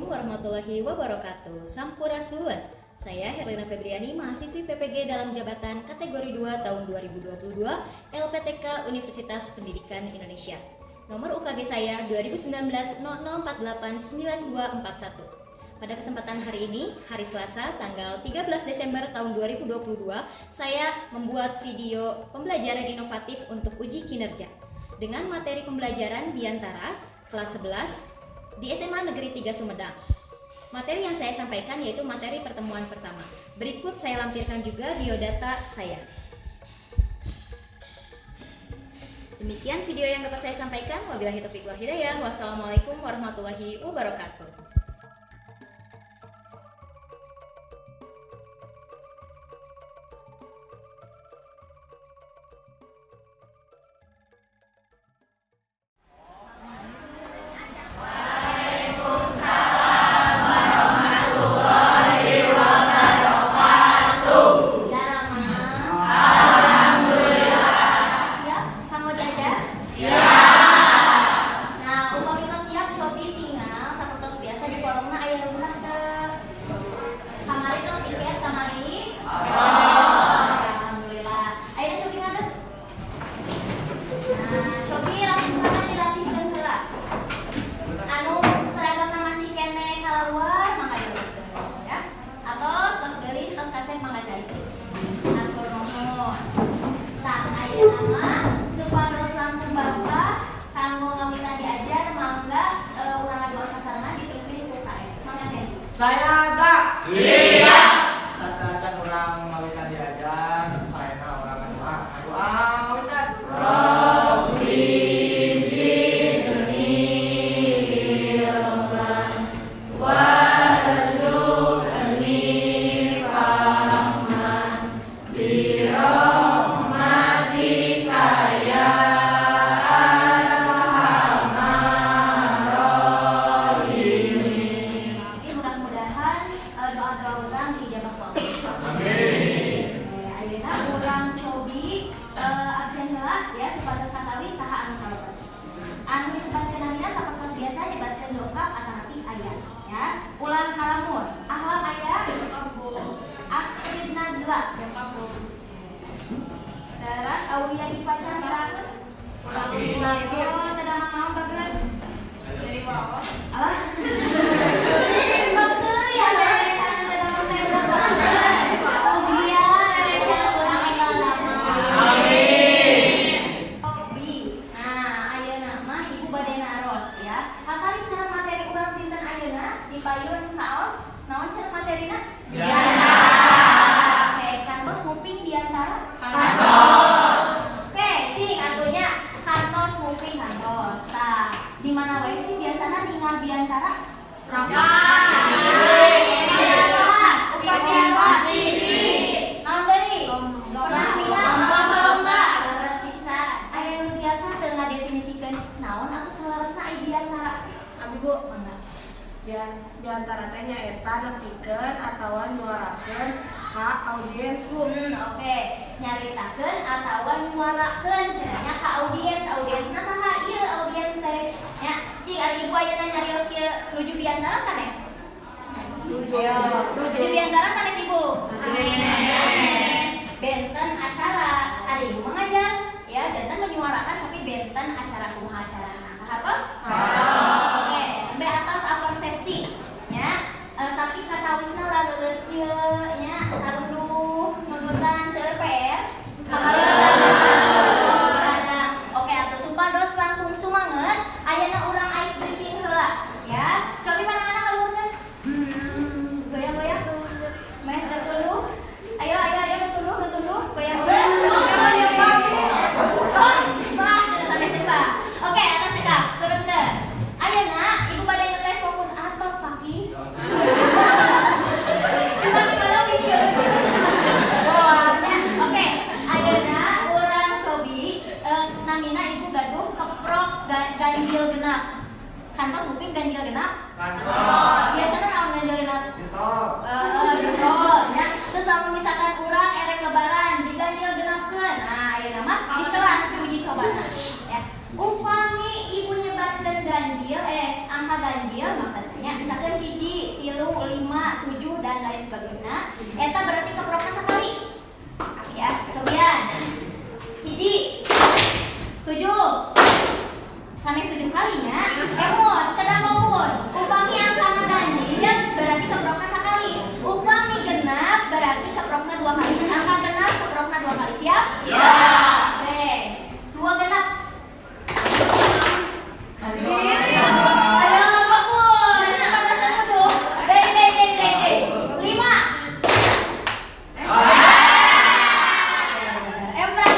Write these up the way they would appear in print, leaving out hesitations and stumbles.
Warahmatullahi wabarakatuh. Sampurasun. Saya Herlina Febriani, mahasiswi PPG dalam jabatan kategori 2 tahun 2022 LPTK Universitas Pendidikan Indonesia. Nomor UKG saya 2019 00489241. Pada kesempatan hari ini, hari Selasa, tanggal 13 Desember tahun 2022, saya membuat video pembelajaran inovatif untuk uji kinerja dengan materi pembelajaran Biantara kelas 11 di SMA Negeri 3 Sumedang. Materi yang saya sampaikan yaitu materi pertemuan pertama. Berikut saya lampirkan juga biodata saya. Demikian video yang dapat saya sampaikan. Wabillahi taufiq wal hidayah. Wassalamualaikum warahmatullahi wabarakatuh. Siap? Kanggo diajar? Siap. Nah, upami tos siap, cobi tingal sapertos biasa di kolomna aya runtah teu? Kamari tos tiket kamari? Alhamdulillah. Ayeuna cobi ngadeg. Nah, cobi langsung tangan dilatihkeun heula. Anu seragamna masih keneh kalaluar mangga diturunkeun ya. Atos tos geulis, tos kasep, mangga calik. Hatur nuhun. Tah, ayeuna mah supados langkung barokah kanggo ngawitan diajar, mangga urang ngadoa sasarengan dipimpin ku KM. Mangga, Seri. Saya tak. Iya. Sateuacan urang ngawitan diajar, saena urang ngadoa. Ngadoa ngawitan. Robbi zidni ilman warzuqni fahman birahmatika ya arhamar rahimin. Tapi mudah-mudahan doa-doa urang diijabah ku Allah. Amin. Oke, ayeuna urang cobi absen heula ya, supados katawi saha anu kalebet. Anu disebatkeun namina sapertos biasa nyebatkeun dongkap atanapi aya ya. Ulah ngalamun. Ahlam aya? Astrid Nazla. Terus Aulia Iva Chandra. Oh, teu damang naon, bager? Apa? Bang seuri ya, rerencangan teu damang teh urang bager. Mugia rerencangan urang enggal damang. Amin. Hobi. Nah, ayeuna mah ibu bade naros ya. Patali sareng materi urang dinten ayeuna di payun kaos naon cenah materina? Biantara. Oke, kantos nguping biantara? Kantos. Oke, cing atuh nya kantos nguping kantos. Tah, di mana wae sih biasana ningal biantara? Upacara, upacara. Naon deui? Pernah ningal lomba? Leres pisan. Aya nu tiasa teu ngadefinisikeun naon atuh saleresna ai biantara? Abi, Bu. Mangga. Biantara teh nyaeta nepikeun atawa nyuarakeun ka audiens, Bu. Oke. Nyaritakeun atawa nyuarakeun cenah nya ka audiens. Audiensna saha ieu audiens teh? Nya, cing ari ibu ayeuna nyarios kieu nuju biantara sanes? Nuju. Ayo, nuju biantara sanes, Ibu? Sanes. Benten acara, ari ibu mengajar. benten acara kumaha acarana. Kahartos? Oke, nembe atos apersepsi nya. Tapi katawisna laleuleus ieu nya taruduh nundutan seueur PR. Ada. Oke, atuh supados langkung sumanget, ayeuna urang ice breaking heula ya. Cobi pananganna kaluhurkeun. Goyang-goyang. Meh tertuluh. Ayo, ayo, ayo, nu tuluh, nu tuluh, goyang-goyang. Oh, maaf, sanes Pak. Oke, atos cekap, turunkeun. Ayeuna ibu bade ngetes fokus atos paki. Paki mana video? Wah, nya. Oke, ayeuna urang cobi namina ibu gaduh keprok ganjil genap. Kantos nguping ganjil genap? Kantos. Biasanya naon ganjil genap? Gitu. Gitu ya. Terus lamun misalkan urang erek lebaran diganjil genapkeun. Nah, ayeuna mah di kelas uji cobana ya. Upami ibu nyebatkeun ganjil angka ganjil maksudnya misalkan 1, 3, 5, 7 dan lain sebagainya, eta berarti keprokna sekali. Ya, cobian. 1, 7, sanes 7 kalinya. Emut, kedah fokus. Upami angkana ganjil berarti keprokna sekali. Upami genap berarti keprokna 2 kali. Angka genap keprokna 2 kali. Siap? Ya. Oke. 2 genap. Ayo fokus. Sepatas tuh. B B B B B. 5. Empat.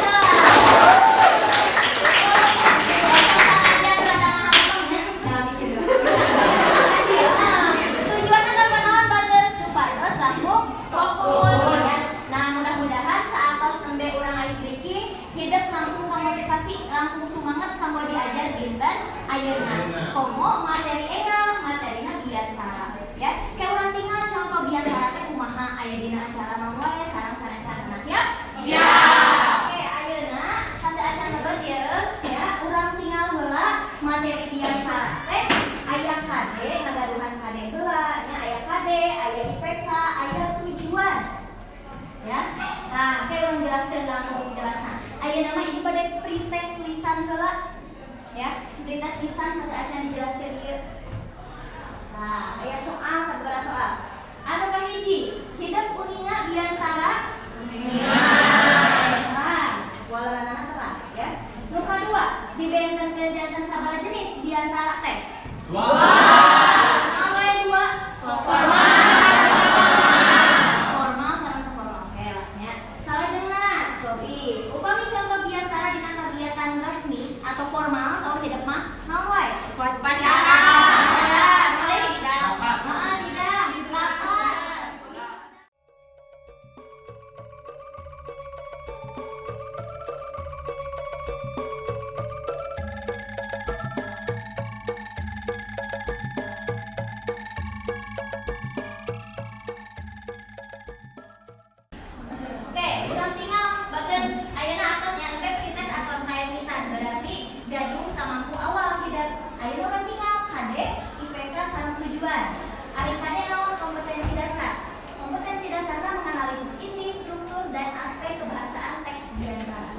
Tujuannya apa naon bager supados langkung fokus ya. Nah, mudah-mudahan saatos nembe urang ice breaking hidep langkung kamotivasi, langkung sumanget kanggo diajar dinten ayeuna. Komo materi enggal, materina biantara ya. Kayak urang tinggal contoh biantara teh kumaha aya dina acara naon wae sareng sanes-sanesna. Siap? Siap. Oke, ayeuna sateuacan lebet ieu ya, urang tinggal heula materi biantara teh aya KD, ngagaduhan KD heula nya, aya KD, aya IPK, aya tujuan. Ya. Nah, oke urang jelaskeun langkung jelasna. Ayeuna mah ibu bade pretest lisan heula. Ya, pretest lisan sateuacan dijelaskeun ieu. Nah, aya soal sabaraha soal. Anu kahiji, hidep uninga biantara? Terang, waleranana terang ya. Nu kadua, dibentenkeun janten sabaraha jenis biantara teh? 2. Naon wae 2? Formal sareng teu formal. Oke lah nya. Salajengna, cobi, upami contoh biantara dina kagiatan resmi atau formal saur hidep mah naon wae? Upacara. Upacara. Boleh? Heeh, sidang. Rapat. Oke, urang tinggal bagian ayeuna atos nya nembe pretest atos saya pisan berarti gaduh kamampu awal tidak. Ayeuna urang tinggal KD, IPK sareng tujuan. Ari KD naon kompetensi dasar. Kompetensi dasarna menganalisis isi, struktur dan aspek kebahasaan teks biantara.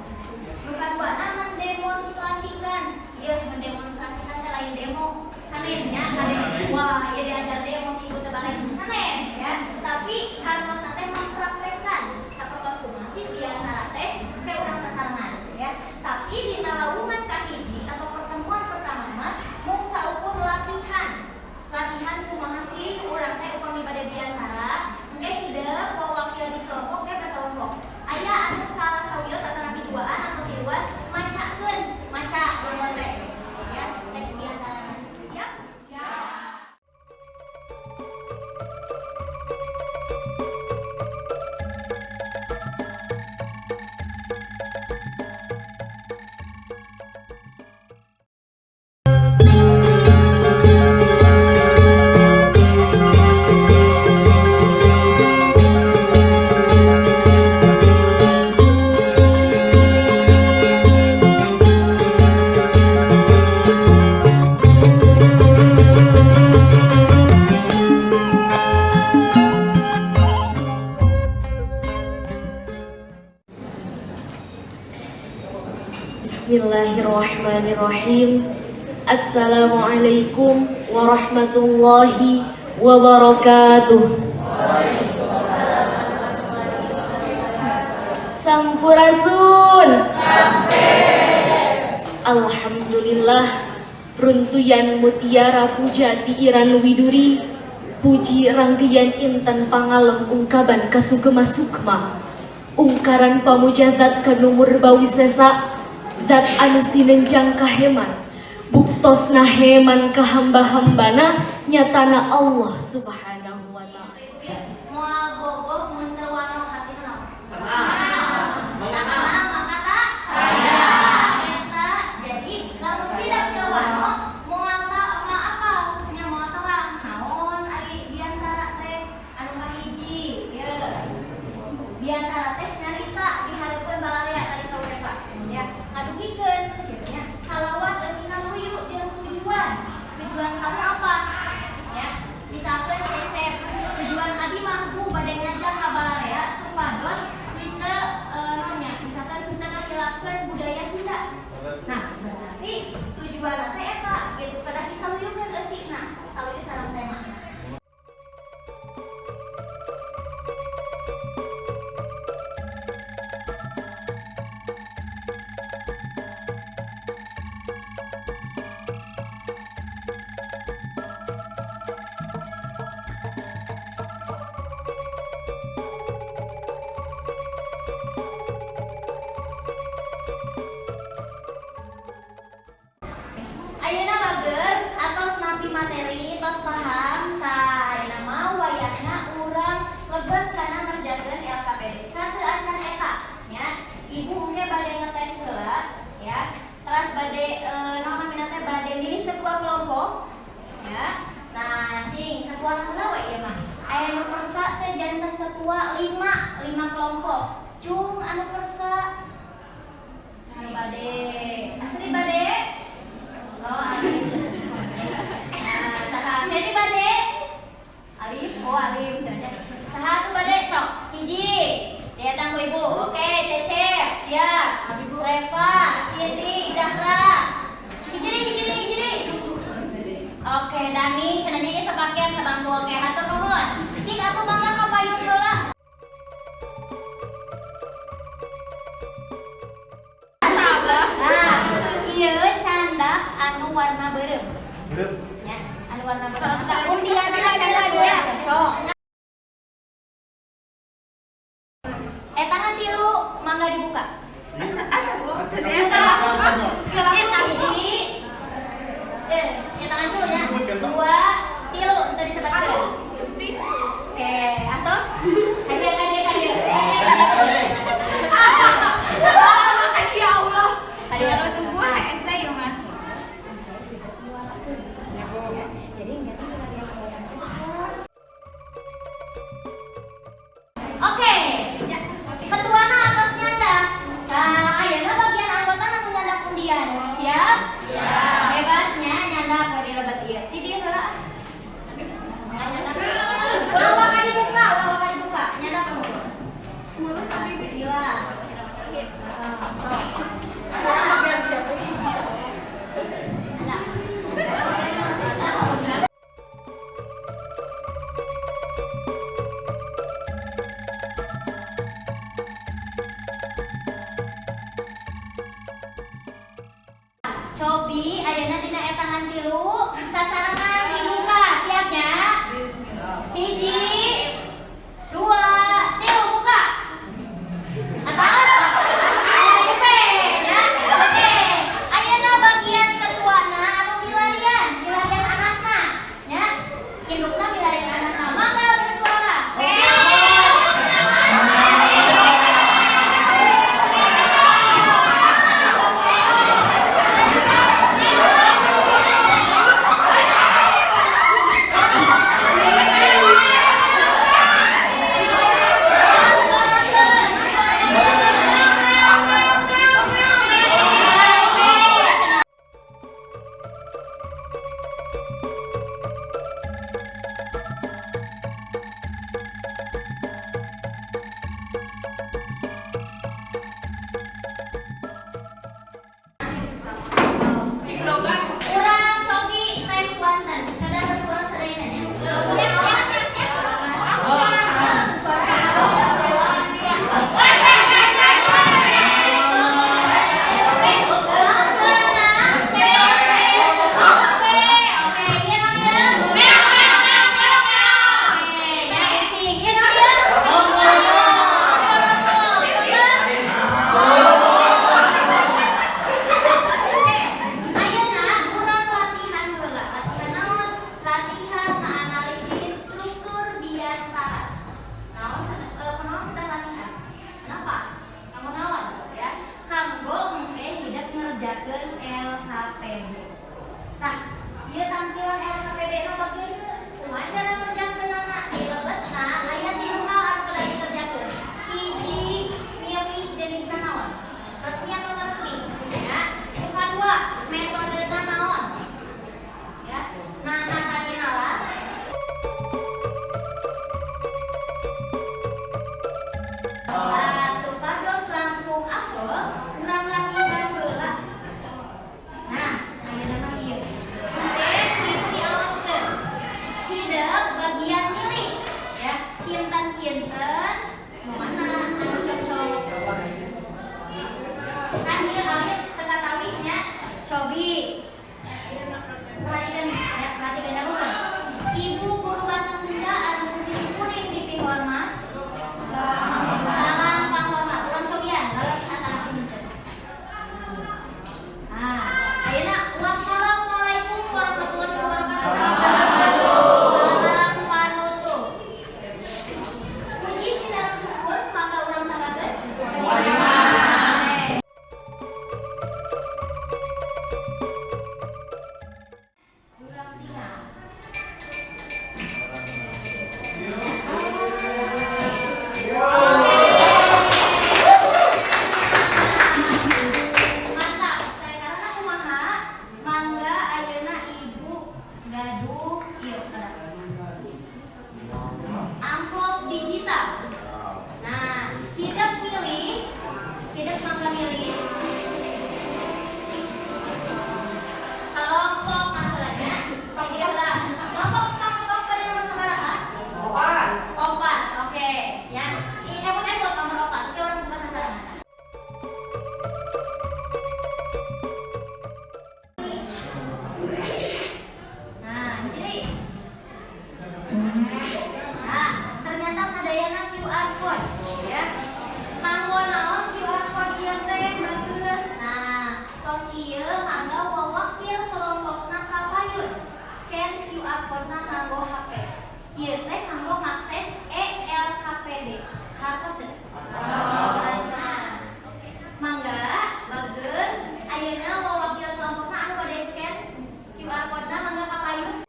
Nu kaduana mendemonstrasikan. Ieu mendemonstrasikan teh lain demo. Sanes nya KD. Wah, ieu diajar demo sih teu balik sanes ya. Tapi hartosna teh mempraktekkan sapertos kumaha sih biantara teh ke urang sasarengan ya. Tapi dina lawungan kahiji atau pertemuan pertama mah mung saukur latihan. Latihan kumaha sih urang teh upami bade biantara, engke hidep wawakil di kelompok teh berkelompok. Aya anu salah sawios atau duaan atau tiluan macakeun, maca nganggo teks ya, teks biantarana. Siap? Siap. Bismillahirrahmanirrahim. Assalamualaikum warahmatullahi wabarakatuh. Sampurasun. Alhamdulillah, runtuyan mutiara puja tiiran widuri, puji rangkaian intan pangalem ungkaban kasugema sukma, ungkaran pamuja zat kanu murba wisesa, zat anu sinenjang kaheman, buktosna heman ka hamba-hambana, nyatana Allah Subhanahu wa Ta'ala. Moal bogoh mun teu wano artina naon? Mengenal maka tak sayang. Eta jadi lamun tidak teu wano moal ta moal apal nya, moal terang naon ari biantara teh. Anu kahiji ye, biantara teh nyarita di hareupeun balarea tadi saur Reva ya, ngadugikeun kitu nya, kalawan eusina luyu jeung tujuan. Tujuan kamu apa ya? Misalkan Cecep, tujuan abi mah, Bu, bade ngajak ka balarea supados henteu naon nya, misalkan henteu ngahilangkeun budaya Sunda. Nah, berarti tujuan teh eta gitu, kedah disaluyukeun eusina, saluyu sareng tema. Ayeuna bager atos nampi materi, tos paham. Tah, ayeuna mah wayahna urang lebet kana ngerjakeun LKPD. Sateuacan eta nya, ibu engke bade ngetes heula ya, teras bade naon namina teh, bade milih ketua kelompok ya. Nah, cing ketua heula we ieu mah. Aya nu kersa teh janten ketua 5 5 kelompok? Cung, anu kersa saha bade? Asri bade? Oh, Alif. Nah, saha? Seni bade? Alif, oh Alif cenah. Saha tuh bade? Sok, hiji. Datang ku ibu. Oke, Cecep, siap. Abi, Bu. Reva, Cindy, Zahra. Hiji deui, hiji deui, hiji deui. Oke, Dani, cenah ieu sapakean sabangku. Oke, hatur nuhun. Cik atuh mangga ka payun heula. Nah, ieu candak anu warna beureum. Ya, anu warna beureum. Undianna candak beureum. Sok. Eta ngan tilu, mangga dibuka. Hiji. Ya tangan dulu ya. Dua, tilu, entar disebatkeun. Oke, atos. Hadiah, hadiah, hadiah. Makasih ya Allah. Hadiah. Tunggu hese ya mah. Jadi enggak tahu hadiah suara. Oke. Ketuana atos nyandak. Nah, ayeuna bagian anggota nu nyandak undian. Siap? Siap. Bebasnya nyandak bade lebat ieu. Ti dieu heula ah. Mangga nyandak. Ulah waka dibuka, ulah waka dibuka. Nyandak kamu. Bismillah. Sok. Sekarang bagian siapa ini? Ada. Cobi ayeuna dina etangan tilu sasarengan dibuka, siap nya? Hiji, dua, tilu, buka. Atas. Ayo ya. Oke. Ayeuna bagian ketuana anu milarian, milarian anakna nya. Indukna milarian anakna. Mangga bersuara. ngerjakeun LKPD. Tah, ieu tampilan LKPD na bagian kumaha cara ngerjakeunana? Di lebetna aya tilu hal anu kedah dikerjakeun. Hiji, milih jenisna naon? Resmi atau teu resmi? Ya. Nu kadua, metodena naon? Ya. Nah, tadi nalar nah, supados langkung afdol, urang latihan heula. Nah, ayeuna mah ieu. Engke ieu diawaskeun. Hidep bagian milih ya, kinten-kinten nu mana anu cocok. Kan ieu alit teu katawisnya cobi. Perhatikan ya, perhatikan ya bukan. Ibu guru bahasa Sunda anu ku sim kuring dipihormat. Salam panghormat, urang cobian leres antara pinter. Nah, ayeuna wassalamualaikum warahmatullahi wabarakatuh. Salam panutup. Puji sinareng syukur mangga urang sanggakeun. Urang tinggal. Mantap. Saya karena kumaha mangga ayeuna ibu gaduh ieu saudara. Amplop digital. Nah, hidep milih, hidep mangga milih. Kelompok mana heula nya? Dia heula. Kelompok mentok-mentok pada nomor sabaraha? Opat. Opat, oke. Ya, ebut-ebut nomor opat. Oke, urang buka sasarangan. Nah, jadi nah, ternyata sadayana QR code ya. Kanggo naon QR code ieu teh bager. Nah, tos ieu mangga wawakil kelompokna kapayun. Scan QR code-na nganggo HP. Ieu teh kanggo ngakses ELKPD. Hartos teu? Nah, oke. Mangga bager ayeuna wawakil kelompokna anu bade scan QR code-na mangga kapayun.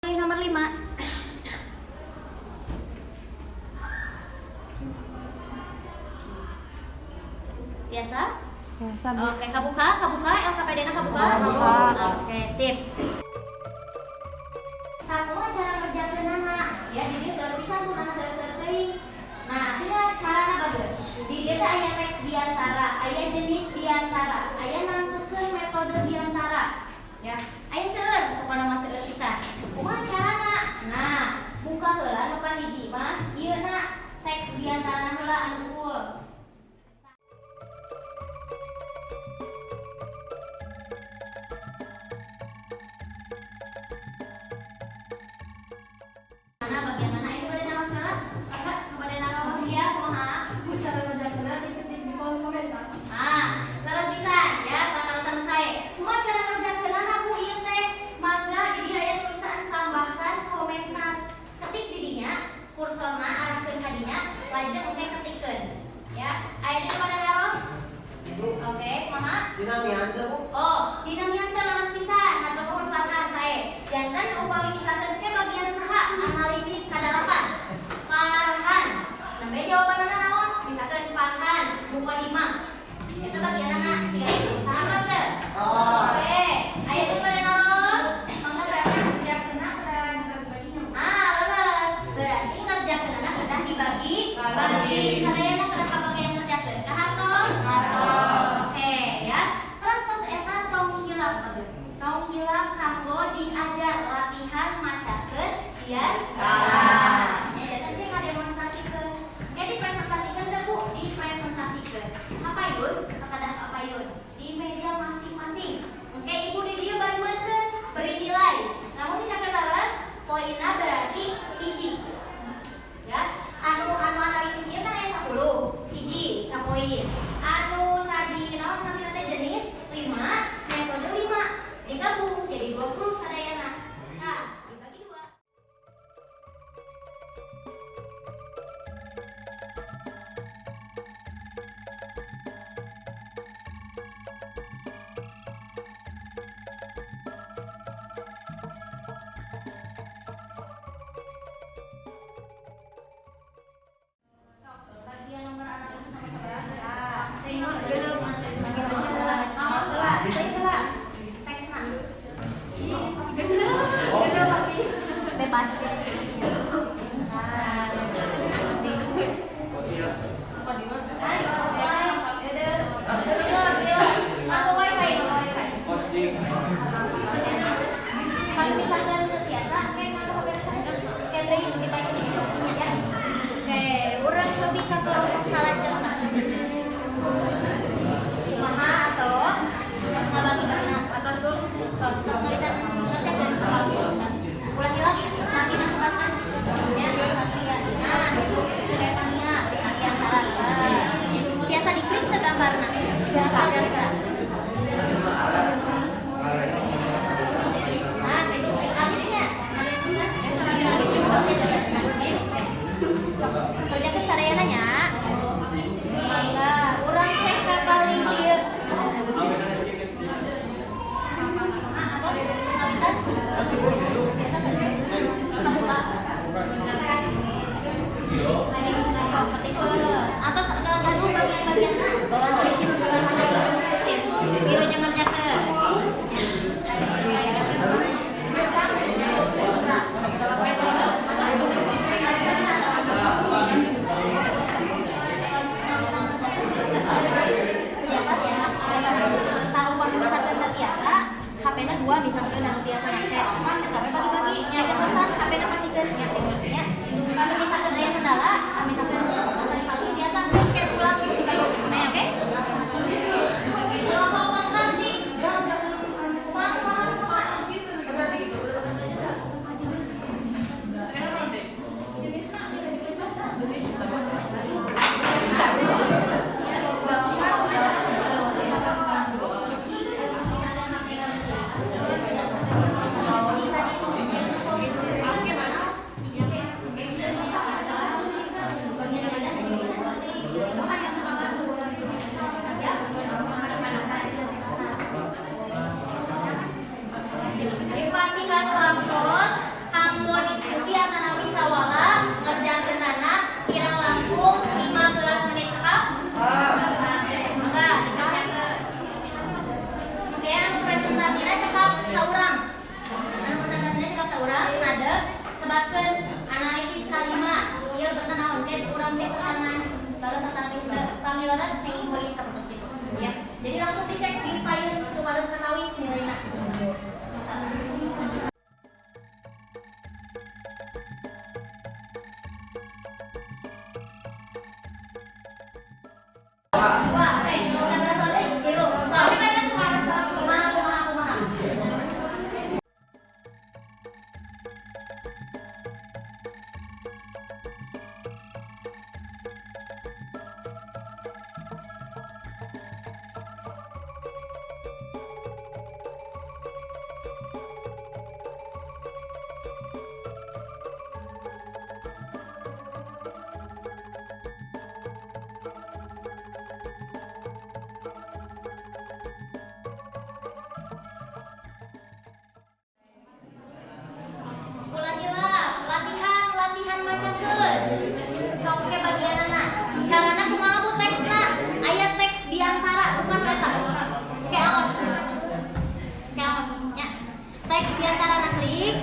Pilih nomor 5. Biasa? Biasa, Bu. Oke, kabuka, kabuka, LKPD na kabuka. Kabuka. Oke, sip. Tah, kumaha cara ngerjakeunana? Ya, di dieu seueur pisan kumaha seueur-seueur teuing. Nah, tinggal carana bagus. Di dieu teh aya teks biantara, aya jenis biantara, aya nangtukeun metode biantara. Ya, aya seueur, pokona mah seueur pisan. Kumaha carana? Nah, buka heula nu kahiji mah ieu na teks biantarana heula anu full. Mana bagian mana ini pada naros heula? Kakak pada naros ya kumaha? Bu, cara ngerjakeunna diketik di kolom komentar. Ah, leres pisan ya, patarosan saya. Kumaha cara ngerjakeunana Bu ieu teh? Mangga di dieu aya tulisan tambahkan komentar. Ketik di dinya, kursorna arahkeun ka dinya, lajeng engke ketikeun. Ya, aya di pada naros. Oke, kumaha? Dinamian teh, Bu. Oh, dinamian teh leres pisan, hatur nuhun Farhan sae. Janten upami misalkan ke bagian saha analisis kadalapan. Farhan. Nembe jawabanana naon? Misalkan Farhan mukadimah. Eta bagianana siga kitu. Parantos teu? Oh. Oke, aya teu pada naros? Mangga berarti Ngerjakeunna kedah dibagi-baginya, Bu. Ah, leres. Berarti ngerjakeunana kedah dibagi bagi. Sadayana kedah kabagian ngerjakeun. Kahartos? Oke, ya. Terus tos eta tong hilap bageun. Tong hilap kanggo diajar latihan macakeun biantara. Ya, janten teh ngademonstrasikeun. Engke dipresentasikeun teh Bu, dipresentasikeun. Kapayun, kedah kapayun di meja masing-masing. Engke ibu di dieu bari meunkeun, beri nilai. Namun misalkan leres, poinna berarti hiji. Ya, anu anu analisis ieu kan aya 10, hiji sapoin. Anu tadi naon namina teh jenis 5, metode 5, digabung jadi 20 sadayana. Nah, dibagi dua. Nah. Ayo, nganggo wifi, wifi. Kalau misalkan biasa, kayak nganggo HP scan deui di payun ya. Oke, urang cobi ka kelompok salajengna. Kumaha atos ngabagi-bagina atos Bu, tos tos ngawitan ngerjakeun tos. Ulah hilap nanti masukan ya Satria. Nah, itu Revania Satria Antara. Biasa diklik ke gambarna. Biasa, biasa. Nah, itu akhirnya. Sok, kerjakan sadayana nya. Mangga, urang cek ka paling dieu. Ah, atos ngawitan. Biasa teu? Sabuka. Atos gaduh bagian-bagianna. Analisis bagian. Sip. Wilujeng ngerjakeun. Biasa biasa. Tahu upami misalkan teu tiasa, HP-na dua misalkan anu tiasa ngakses. Eta we bagi-bagi nya gentosan HP-na pasikeun nya. Kalau misalkan aya kendala, misalkan tos dipake biasa scan ulang di payun. Oke? Kelompok mangkal cing. Kumaha kumaha kumaha. Dipasihan waktos kanggo diskusi atanawi sawala ngerjakeunana kirang langkung 15 menit cekap. Mangga dikerjakeun. Oke, anu presentasina cekap saurang. Anu presentasina cekap saurang ngadeg sebatkeun analisis kalimat. Ieu benten naon ke urang cek sasarengan leres atanapi henteu. Pami leres kenging poin sapertos kitu ya. Jadi langsung dicek di payun supados ketawis nilaina. Dua, oke, sabaraha soal deui? Tilu. Sok. Kumaha kumaha kumaha. Ulah hilap, latihan, latihan macakeun. Sok ke bagianana. Carana kumaha Bu teksna? Aya teks biantara bukan eta. Keaos. Keaos nya. Teks biantara na klik,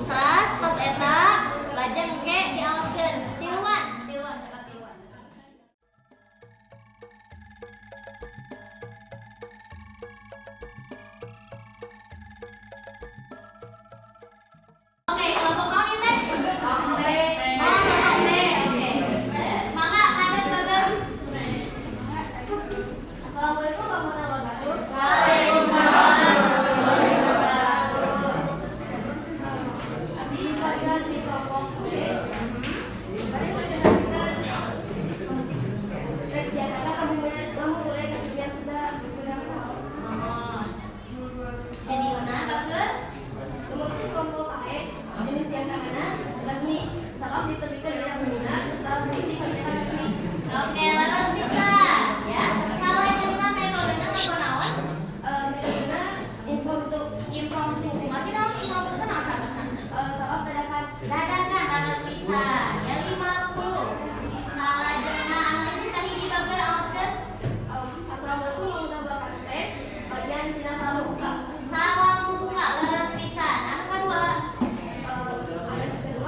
terus tos eta lajeng ke diaoskeun. Tiluan, tiluan cekap tiluan. Oke, kelompok naon ieu teh? Oh, kelompok B. Oke. Mangga kadang bager. Assalamualaikum warahmatullahi wabarakatuh. Waalaikumsalam warahmatullahi wabarakatuh. Abdi bagian di kelompok B. Mari presentasikan kegiatan kamu mulai kegiatan sudah beberapa. Mohon. Jenisna bager. Kemudian kelompok E jenis biasanya resmi, sabab diterbitkan dengan pengguna resmi di kegiatan resmi. Oke, leres pisan ya. Salajengna metodena nganggo naon? Metodena impromptu, Impromptu. Kumaha naon impromptu teh naon hartosna? Sabab dadakan. Dadakan leres pisan ya 50. Salajengna analisis kahiji bager aoskeun. Assalamualaikum warahmatullahi wabarakatuh. Bagian tidak salam buka. Salam buka leres pisan. Anu kadua Ada kedua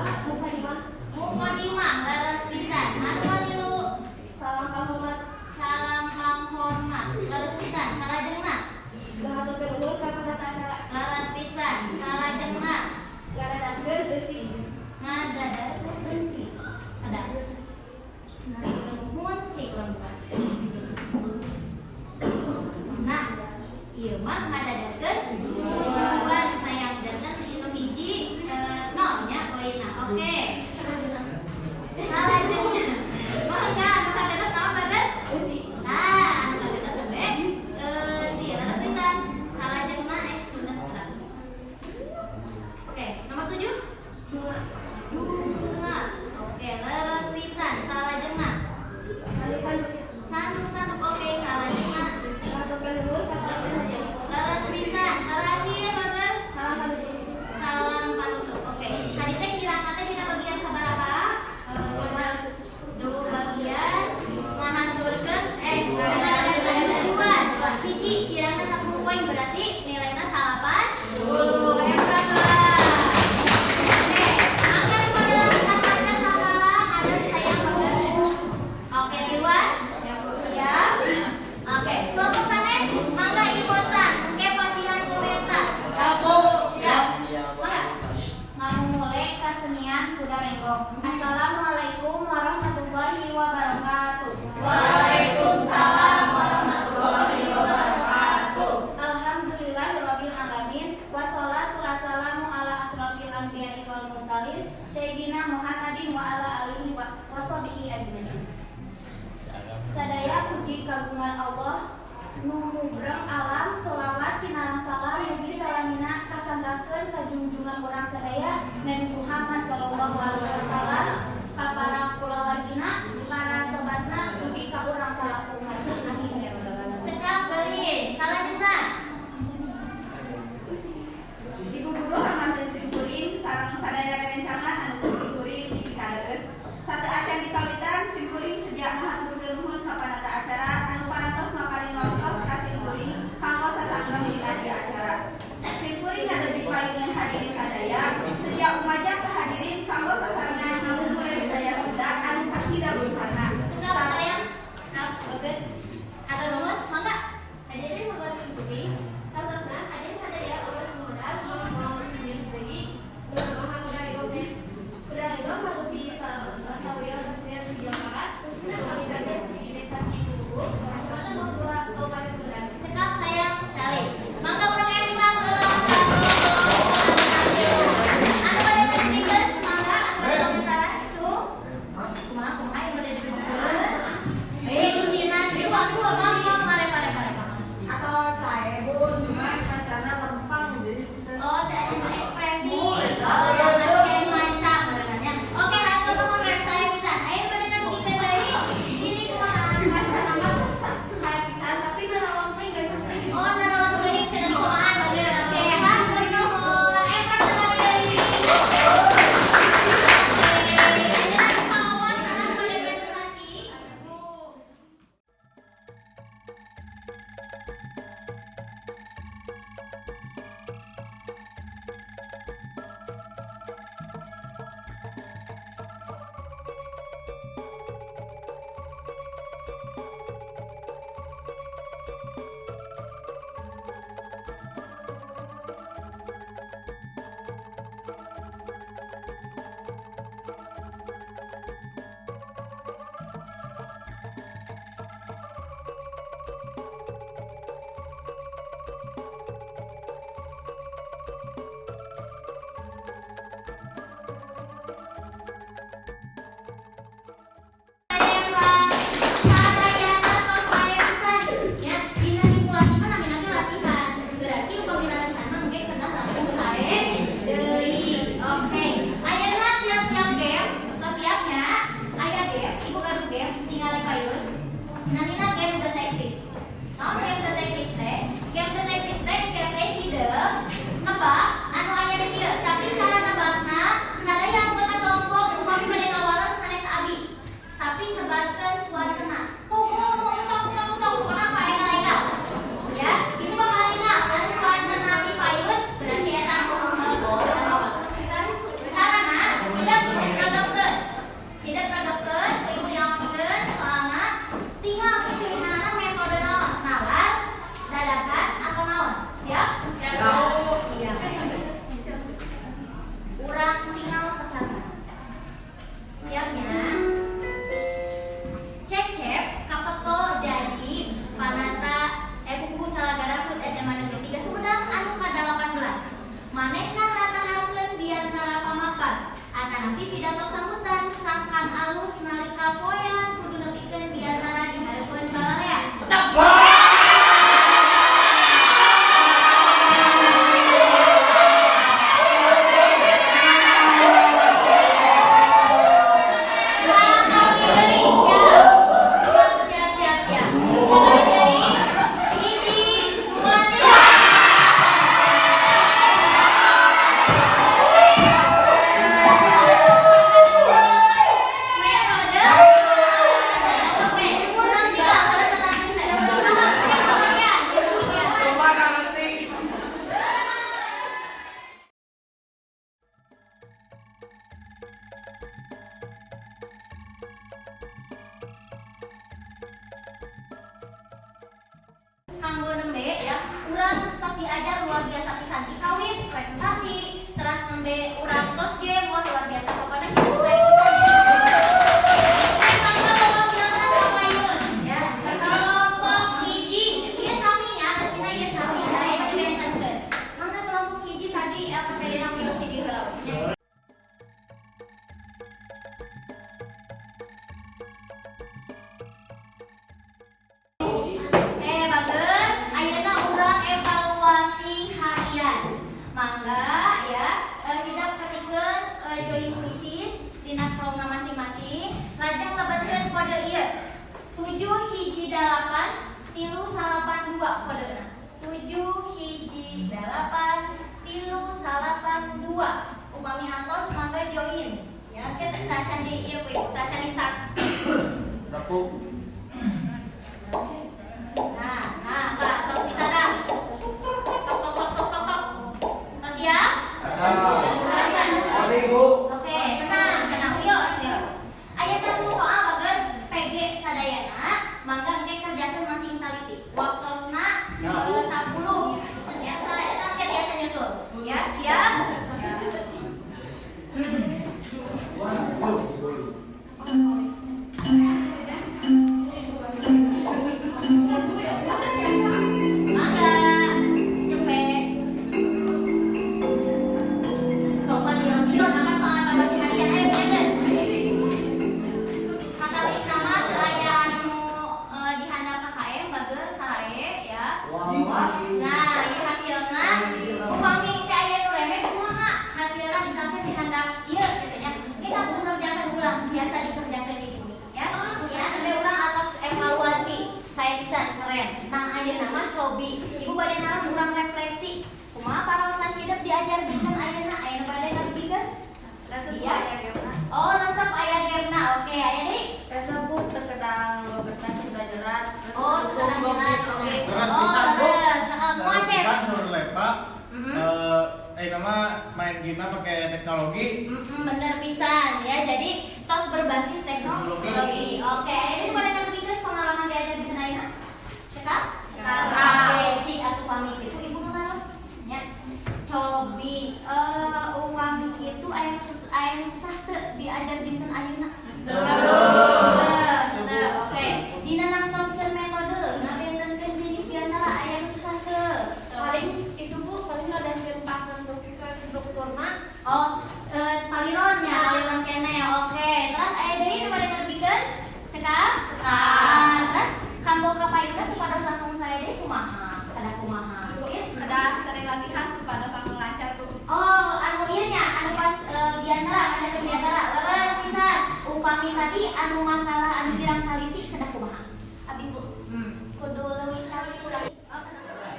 Legok. Assalamualaikum warahmatullahi wabarakatuh. Waalaikumsalam warahmatullahi wabarakatuh. Alhamdulillahirabbil alamin, wassalatu wassalamu ala asrofil anbiya'i wal mursalin sayyidina Muhammadin wa ala alihi wa washabihi ajmain. Sadaya puji kagungan Allah nu mubreng alam, solawat sinareng salam mugi salamina kasanggakeun ka junjungan urang sadaya Nabi Muhammad sallallahu alaihi wasallam, ka para kulawargina, para sobatna, dugi ka urang salaku umat. Amin ya rabbal alamin. Cekap, geulis. Salajengna. Ibu guru hamanteun simkuring sareng sadaya rerencangan anu ku simkuring dipikadeus. Sateuacan dikawitan, simkuring seja ngahaturkeun nuhun ka panata acara anu parantos maparin waktos ka simkuring kanggo sasanggem dina ieu acara. Simkuring ngadeg di payuneun hadirin sadaya, seja umajak ka hadirin kanggo sasarengan ngamumule budaya Sunda anu kacida buruhana. Cekap, sayang. Cekap, bagus. Hatur nuhun, mangga. Hadirin hormat simkuring, tangtosna hadirin sadaya urus modal mau deui sebelum kuda legok teh. Kuda legok malupi sawios resmi di Jawa Barat, khususnya kawitan di Desa Cigugu, Kecamatan 02, Kabupaten Sumedang. Cekap, sayang, calik. Mangga urang emprang heula. Anu bade ngajadikeun, mangga anu bade komentaran, cu. Kumaha kumaha yang bade disebutkeun? Eh, isina ieu mangga mare pare pare pare. Atau saya, Bun, cuma kancana lempang jadi Oh, teu acan berekspresi. Oh, jangan skema maca. Oke, hatur nuhun, rep saya pisan. Ayo bade ngabukikeun deui. Sini kumaha? Kancana mah sae pisan, tapi narolong teh ganteng teh. Oh, narolong teuing cenah dikumahaan bager. Oke, hatur nuhun. Emprang sekali deui. Oke, ayeuna pangawat saha nu bade presentasi? Emprang. Sadayana tos sae pisan. Ya, dina simulasi mah namina ge latihan. Berarti upami latihan mah engke kedah langkung sae deui. Oke. Ayeuna siap-siap game, tos siap nya? Aya game, ibu gaduh game, tingali payun. Namina game detektif. Naon game detektif teh? Game detektif teh game teh hideung nebak anu aya di dieu, tapi cara nebakna sadaya anggota kelompok upami bade ngawaler sanes abi. Tapi sebatkeun suarana. Tong ngomong tok tok tok, kenapa engal-engal? Ya, ibu bakal ingat anu suarana di payun berarti eta anu. Carana hidep ragamkeun. Hidep ragamkeun, ku ibu diawaskeun soalna tinggal pilihanana metode naon? Nalar, dadakan atau naon? Siap? Siap. Urang tinggal sasarna. Siapnya? Cecep kapeto jadi panata pupuhu Calagara HUT SMA Negeri 3 Sumedang anu ka-18. Maneh kan nataharkeun biantara pamapag. Atanapi pidato sambutan sangkan alus nalika poean kudu nepikeun biantara di hareupeun balarea. Sakali deui, siap. Siap, siap, siap, siap. Sakali deui. Hiji, dua, tilu. Metode. Oke, kurang tiga, harus tetap. Ya. Kemana nanti? Kanggo nembe ya, urang tos diajar luar biasa pisan, dikawin presentasi, teras nembe urang tos game, wah luar biasa pokoknya hidup saya. dina Chrome masing-masing, lajeng lebetkeun kode ieu. 718392 kodena. 718392. Upami atos mangga join. Ya, kita tacan di ieu ku ibu, tacan di start. Tepuk. Nah, nah, tah, tos disadap. Tok tok tok tok tok tok. Tos siap? Tacan. Boleh, Bu. Oke, tenang, tenang. Wios, wios. Aya 10 soal bager PG sadayana, mangga engke kerjakeun masing taliti. Waktosna 10. Biasa eta engke biasa nyusul. Ya, siap? Mangga. Cepet. Kapan giron-giron akan soal pabasi harian, ayo kerjakeun. Katalis nama teu aya anu di handap KKM bager sarae ya. Wah. Nah, ieu hasilna upami ke aya nu remek kumaha? Hasilna misalkan di handap ieu gitu nya. Kita kudu ngerjakeun ulang, biasa dikerjakeun di bumi ya. Ya, sampai urang atos evaluasi. Saya pisan keren. Tang ayeuna mah cobi. Ibu bade naros urang refleksi. Kumaha paraosan hidup diajar dinten ayeuna? Aya nu bade ngabdikeun? Iya. Oh, resep aya game-na. Oke, aya deui. Resep, Bu, terkadang lo berkas sudah jerat terus Oh, terkadang jerat. Oke. Beras Oh, pisan, Bu. leres. Heeh, kumaha, Beras Cep? pisan sur lepa. Mhm. Nama main game pakai teknologi. Bener pisan ya. Jadi tos berbasis teknologi. Oke, ini pada ngertikeun pengalaman diajar di ayeuna? Cekap? Cekap. Oke, cik atuh pamit itu ibu ngaros nya. Cobi upami kitu aya nu susah teu diajar dinten ayeuna? Teu. Teu, oke. Dina nangtoskeun metode ngabentenkeun jenis biantara aya nu susah teu? Paling itu, Bu, paling ngadasin pas nentukeun strukturna. Oh, palironnya, paliron keneh. Oke. Terus aya deui nu bade ngerbikeun? Cekap? Cekap. Terus kanggo kapayuna supados langkung sae deui kumaha? Kada kumaha? Oke. Ada sering latihan supados langkung lancar, Bu. Oh, anu ieu nya, anu pas biantara, kada biantara. Leres pisan. Upami tadi anu masalah anu kirang taliti kedah kumaha? Abi, Bu, kudu leuwih taliti lagi.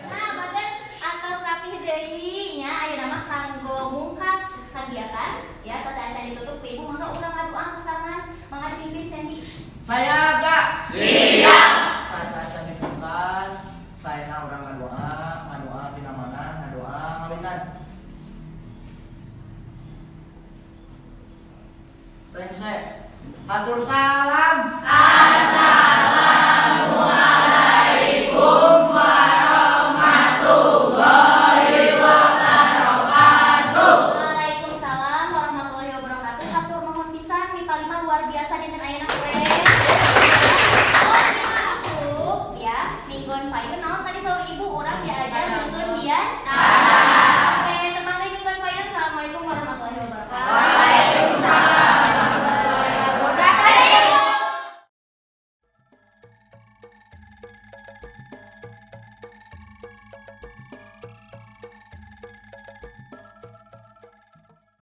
Nah, bagian atos rapih deui nya, ayeuna mah kanggo mungkas kagiatan ya, sateuacan ditutup ku ibu mangga urang ngadoa sasarengan, mangga dipimpin Sandy. Saya enggak siap. Saya baca di pungkas, saya urang ngadoa, ngadoa tina mana, ngadoa ngawitan. Rengse. Hatur salam. Assalamualaikum warahmatullahi wabarakatuh. Waalaikumsalam warahmatullahi wabarakatuh. Hatur nuhun pisan mipalima luar biasa dinten ayeuna.